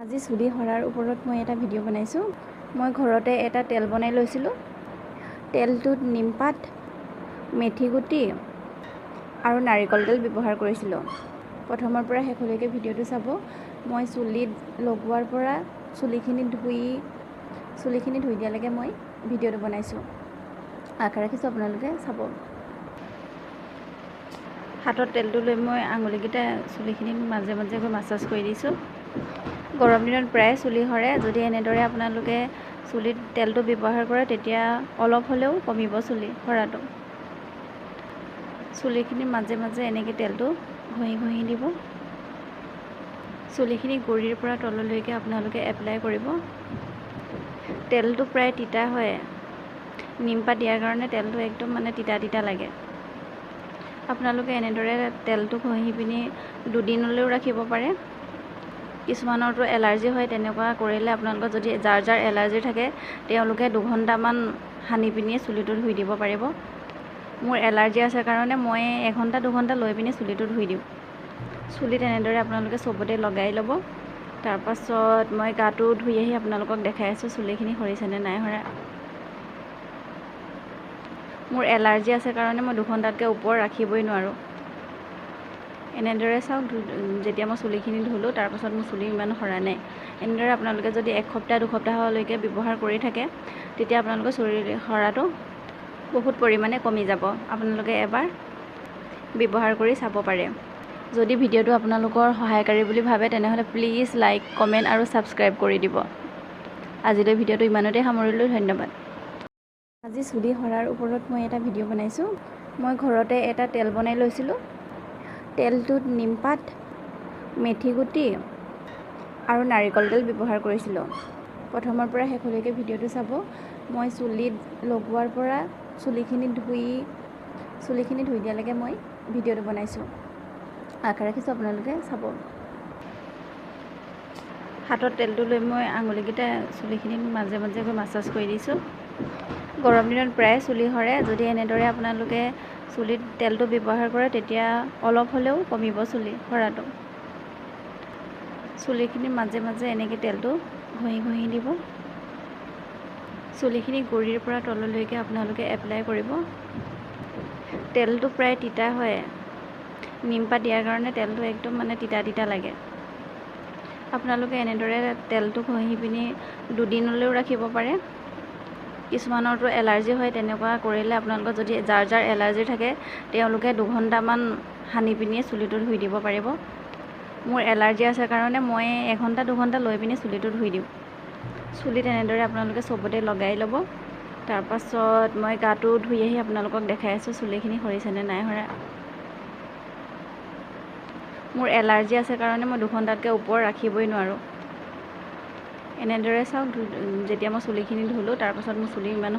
আজি চুলি সৰাৰ ওপৰত মই এটা ভিডিঅ' বনাইছোঁ। মই ঘৰতে এটা তেল বনাই লৈছিলোঁ। তেলটোত নিমপাত, মেথি গুটি আৰু নাৰিকল তেল ব্যৱহাৰ কৰিছিলোঁ। প্ৰথমৰ পৰা শেষলৈকে ভিডিঅ'টো চাব। মই চুলিত লগোৱাৰ পৰা চুলিখিনি ধুই দিয়ালৈকে মই ভিডিঅ'টো বনাইছোঁ। আশা ৰাখিছোঁ আপোনালোকে চাব। হাতত তেলটো লৈ মই আঙুলিকেইটা চুলিখিনিত মাজে মাজে গৈ মাছাজ কৰি দিছোঁ। গৰম দিনত প্ৰায়ে চুলি সৰে। যদি এনেদৰে আপোনালোকে চুলিত তেলটো ব্যৱহাৰ কৰে, তেতিয়া অলপ হ'লেও কমিব চুলি সৰাটো। চুলিখিনিৰ মাজে মাজে এনেকৈ তেলটো ঘঁহি ঘঁহি দিব। চুলিখিনি গুৰিৰ পৰা তললৈকে আপোনালোকে এপ্লাই কৰিব। তেলটো প্ৰায় তিতা হয়। নিমপাত দিয়াৰ কাৰণে তেলটো একদম মানে তিতা তিতা লাগে। আপোনালোকে এনেদৰে তেলটো ঘঁহি পিনি দুদিনলৈও ৰাখিব পাৰে। কিছুমানৰতো এলাৰ্জি হয়, তেনেকুৱা কৰিলে আপোনালোকৰ যদি যাৰ যাৰ এলাৰ্জি থাকে, তেওঁলোকে 2 ঘণ্টামান সানি পিনিয়ে চুলিটো ধুই দিব পাৰিব। মোৰ এলাৰ্জি আছে কাৰণে মই এঘণ্টা 2 ঘণ্টা লৈ পিনি চুলিটো ধুই দিওঁ। চুলিত এনেদৰে আপোনালোকে চবতে লগাই ল'ব। তাৰপাছত মই গাটো ধুই আহি আপোনালোকক দেখাই আছোঁ চুলিখিনি সৰিছেনে নাই সৰা। মোৰ এলাৰ্জি আছে কাৰণে মই 2 ঘণ্টাতকৈ ওপৰ ৰাখিবই নোৱাৰোঁ। এনেদৰে চাওক, যেতিয়া মই চুলিখিনি ধুলোঁ, তাৰপাছত মোৰ চুলি ইমান সৰা নাই। এনেদৰে আপোনালোকে যদি এসপ্তাহ 2 সপ্তাহলৈকে ব্যৱহাৰ কৰি থাকে, তেতিয়া আপোনালোকৰ চুলি সৰাটো বহুত পৰিমাণে কমি যাব। আপোনালোকে এবাৰ ব্যৱহাৰ কৰি চাব পাৰে। যদি ভিডিঅ'টো আপোনালোকৰ সহায়কাৰী বুলি ভাবে, তেনেহ'লে প্লিজ লাইক, কমেণ্ট আৰু ছাবস্ক্ৰাইব কৰি দিব। আজিলৈ ভিডিঅ'টো ইমানতে সামৰিলোঁ। ধন্যবাদ। আজি চুলি সৰাৰ ওপৰত মই এটা ভিডিঅ' বনাইছোঁ। মই ঘৰতে এটা তেল বনাই লৈছিলোঁ। তেলটোত নিমপাত, মেথি গুটি আৰু নাৰিকল তেল ব্যৱহাৰ কৰিছিলোঁ। প্ৰথমৰ পৰা শেষলৈকে ভিডিঅ'টো চাব। মই চুলিত লগোৱাৰ পৰা চুলিখিনি ধুই দিয়ালৈকে মই ভিডিঅ'টো বনাইছোঁ। আশা ৰাখিছোঁ আপোনালোকে চাব। হাতত তেলটো লৈ মই আঙুলিকেইটা চুলিখিনিত মাজে মাজে গৈ মাছাজ কৰি দিছোঁ। গৰম দিনত প্ৰায়ে চুলি সৰে। যদি এনেদৰে আপোনালোকে চুলিত তেলটো ব্যৱহাৰ কৰে, তেতিয়া অলপ হ'লেও কমিব চুলি সৰাটো। চুলিখিনিৰ মাজে মাজে এনেকৈ তেলটো ঘঁহি ঘঁহি দিব। চুলিখিনি গুৰিৰ পৰা তললৈকে আপোনালোকে এপ্লাই কৰিব। তেলটো প্ৰায় তিতা হয়। নিমপাত দিয়াৰ কাৰণে তেলটো একদম মানে তিতা তিতা লাগে। আপোনালোকে এনেদৰে তেলটো ঘঁহি পিনি দুদিনলৈও ৰাখিব পাৰে। কিছুমানৰতো এলাৰ্জি হয়, তেনেকুৱা কৰিলে আপোনালোকৰ যদি যাৰ যাৰ এলাৰ্জি থাকে, তেওঁলোকে 2 ঘণ্টামান সানি পিনিয়ে চুলিটো ধুই দিব পাৰিব। মোৰ এলাৰ্জি আছে কাৰণে মই এঘণ্টা 2 ঘণ্টা লৈ পিনি চুলিটো ধুই দিওঁ। চুলিত এনেদৰে আপোনালোকে চবতে লগাই ল'ব। তাৰপাছত মই গাটো ধুই আহি আপোনালোকক দেখাই আছোঁ চুলিখিনি সৰিছেনে নাই সৰা। মোৰ এলাৰ্জি আছে কাৰণে মই 2 ঘণ্টাতকৈ ওপৰ ৰাখিবই নোৱাৰোঁ। এনেদৰে চাওক, যেতিয়া মই চুলিখিনি ধুলোঁ, তাৰপাছত মোৰ চুলি ইমান